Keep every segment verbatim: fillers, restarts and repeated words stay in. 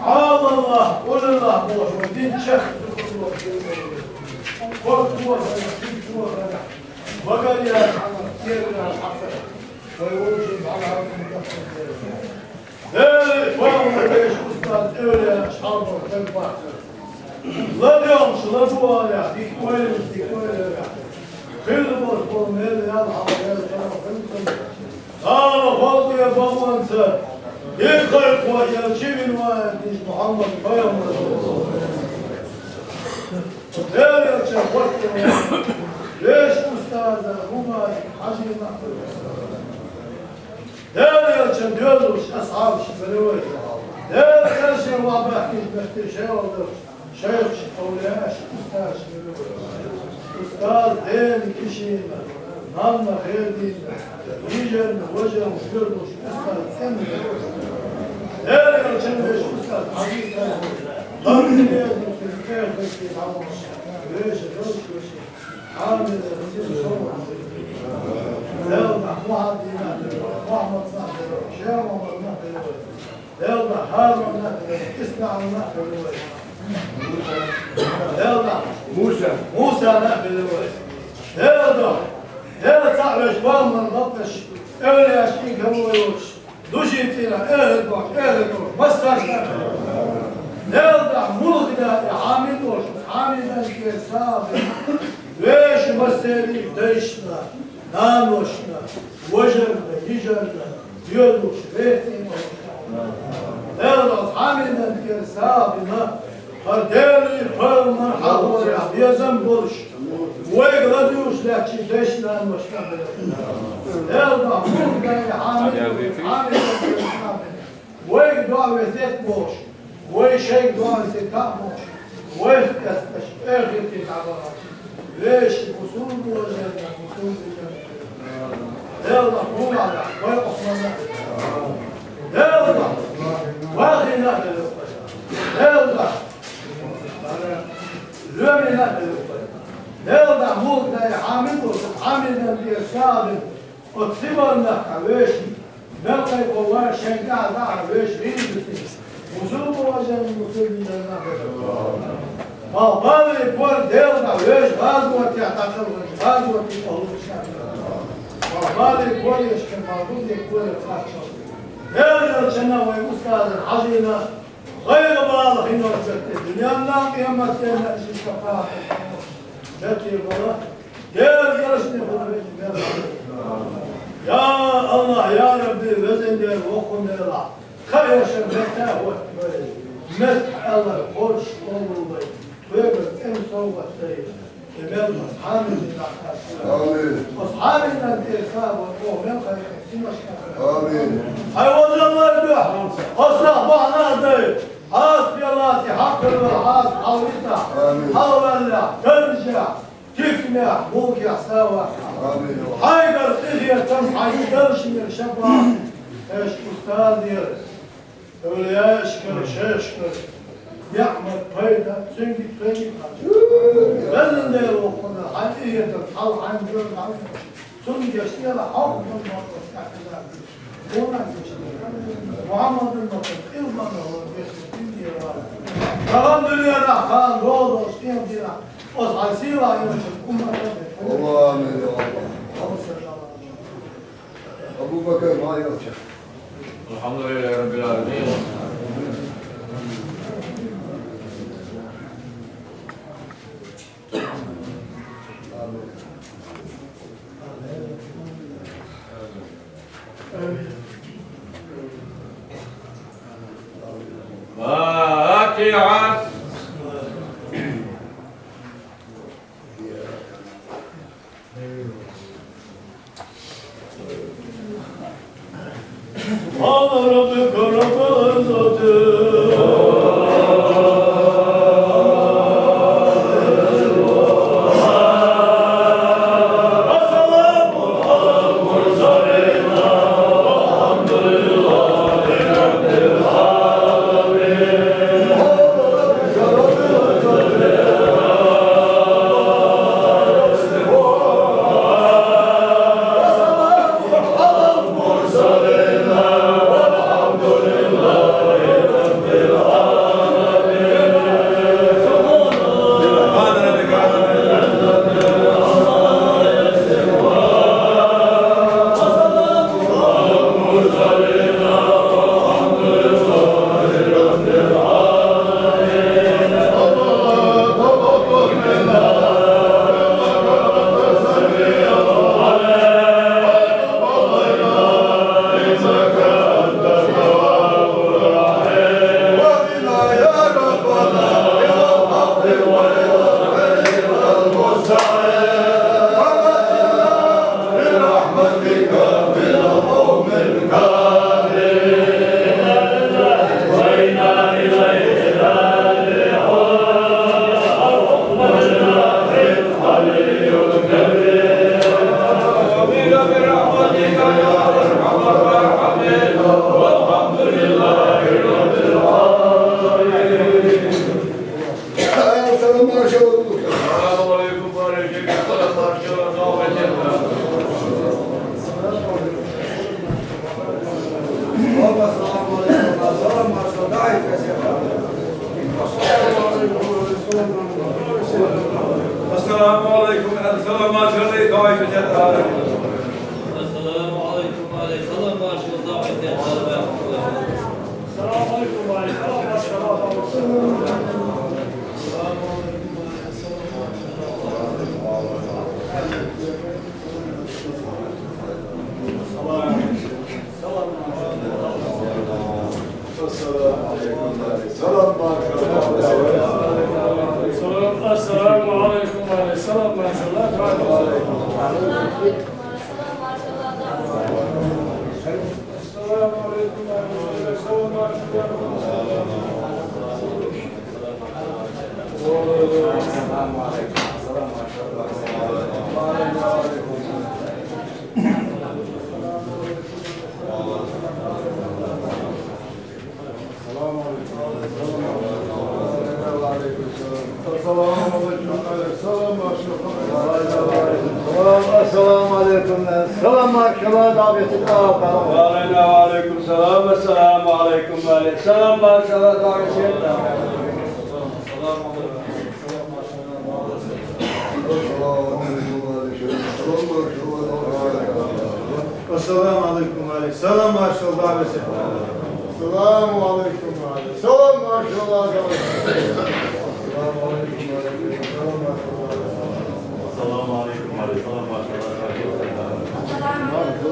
Аллах, уллах боху, дин чех. Корт боху, дин боху. Багария, терга, хаса. Вай, вай, вай, вай, вай. Эй, вай, вай, вай, устаз, эвлия, шалбар, терга. Ладёнш, ладуая, дикойлаш, дикойлаш. Хилбос бол мел ял хал, ял хал, хилбос. Дала халкъе баванца, дикой хо, ял чивин вая, диш Мухаммад пайгъамбар. Дерел ча хватка, веш устаза, хумай, хажина. Дерел ча дёзуш, асхабш, беревой. Дерел ча вабахтиш, бахтиш, шевалдуш. Шайх Овляш, устаз, устаз Дени Кишина, Нанна Хедина, Вижен, Вожен, Фирдуш, устаз Цен. Дени Чембеш, устаз Азиз, Нанна Хедина, Фирдуш, Вежа, Вежа, Амина, Син Сома. Делда, Мухаммад Надиров, Шер Мухаммад Надиров. Делда Харун нах, Исмаил нах, Делда Муса, Муса нах, Делда, Делда цаӀ веш, валман бакъаш, эвлияш ин кавлойош, души цӀира, эхед бакъ, эхед бакъ, массаш нах. Делда мулк да, и Хьамид ош, Хьамидан кер саби, веш массери дайшна, наношна, вожарна, йижарна, Дезуш, вецин. Делла Хьамидан кер сабина, хьар дели пайхамар хьахоря безам болуш, вайга ладугӀуш лаьттача дешнан вашна бе. Делла хьургай Хьамид, Хьамидан кер сабина. Вайга доа везет болуш, вай шайга доа везет болуш, вай къесташ, эхирти дӀабахача. Вешан бусулба вежарий, бусулба вежарий. Делла хӀумана, вай Ӏусманна. Делла вахина, Делла. Лоьмина, Делла. Делла мулкдай Хьамид, Хьамидан бе сабин. Оцци валлахӀ вешан, мел кхайкхо вар шайн тӀехь дахьа вешан гӀийрусин. Мусулба важа мусулманна хӀара. Малхбале кор Делла дӀа вешан гӀазотехь дӀакхалхаш, гӀазотехь кхалхаш. Малхбале кореш, малхбале кореш кхаччалц. Делла ялчана вай устазан хьажийна, гӀайгӀа бала хинарш бетте, дуьненна, къематденна ши шапаат. Бетте бала. Дела, яшни хӀуна веза Дела. Я Аллах, я Рабби, везан Дела, воккхун Дела. Кхаэша метта хӀотта вай. Метта Аллах, хорш къоллу вай. Вегар цӀен совгӀат дай. Эмел Асхьабин даккхаш. Амин. Асхьабин даккхаш, сабо, о, мел хайхи, симашка. Амин. Хьай вазаллар дуьхьа. Асхьаб бахьна дай. Хьас беласи хьаккар вал, хьас хьалвита. Амин. Хьалвалла, таржа. Кифнехь, мулкехь савахь. Амин. Хьайгара къинхетам, хьайн даршнера шапаӀат, эш устазера, эвлияшкара, шайхашкара, неӀмат пайда, цуьнга, цуьнга хьажа. Везан Дела, воккхун Дела, хьайн къинхетам, хьал хьайн жоьра хьал. Цуьнга гечдела, хьалха ма бакъо тӀаьхьа. Мухьаммадун Мухьаммад, къилбана ван вехи динера. Тагам дуьненахь хан дозуш, кхин дина. Оцу хьайн сийлахь йолчу умматана. Аллахумма амин, я Аллах. Абу Бакр, ма йолчу. Алхьамдулиллахи раббил аламин. فاتحة. سبحان ربك رب العزة. السلام عليكم. السلام عليكم. السلام عليكم. السلام عليكم. السلام عليكم. السلام عليكم. السلام عليكم. السلام عليكم. السلام عليكم. السلام عليكم. السلام عليكم. السلام، السلام عليكم. السلام، ما شاء الله، دعوة الآباء. وعلينا وعليكم السلام. السلام عليكم. السلام، ما شاء الله، دعوة الآباء. السلام عليكم وعليكم السلام. السلام عليكم وعليكم السلام. السلام عليكم وعليكم السلام. السلام عليكم وعليكم السلام. السلام عليكم وعليكم السلام. السلام عليكم وعليكم السلام. السلام عليكم.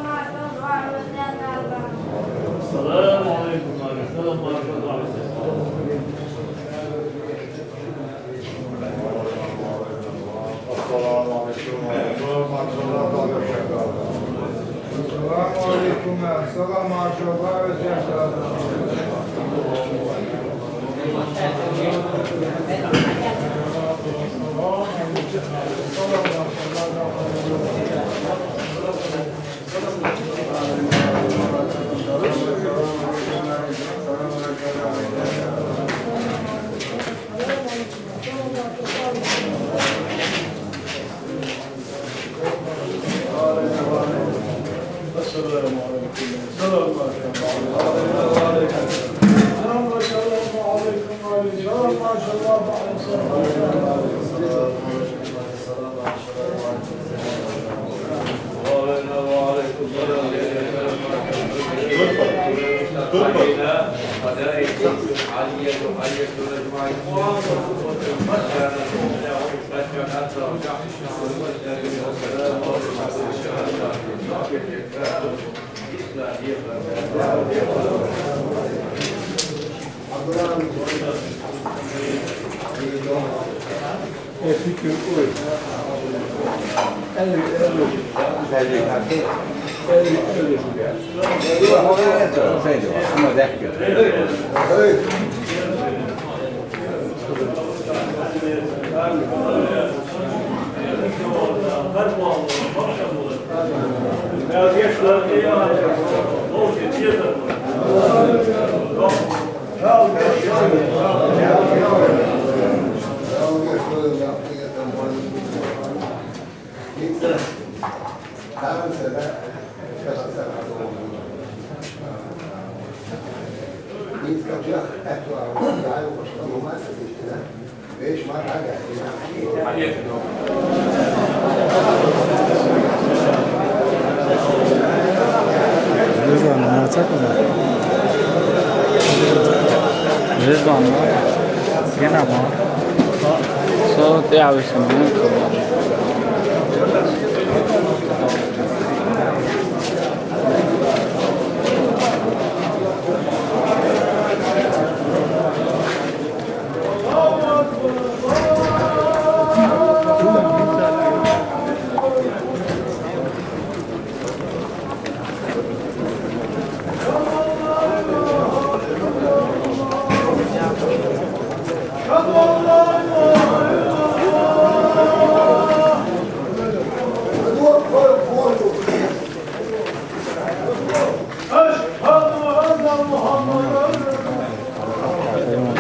السلام عليكم. السلام عليكم. السلام عليكم. السلام عليكم. السلام عليكم. السلام عليكم. Rizwan, ne yapacak mı? Rizwan, ne yapacak? Yine mi? Sonra devam etsin.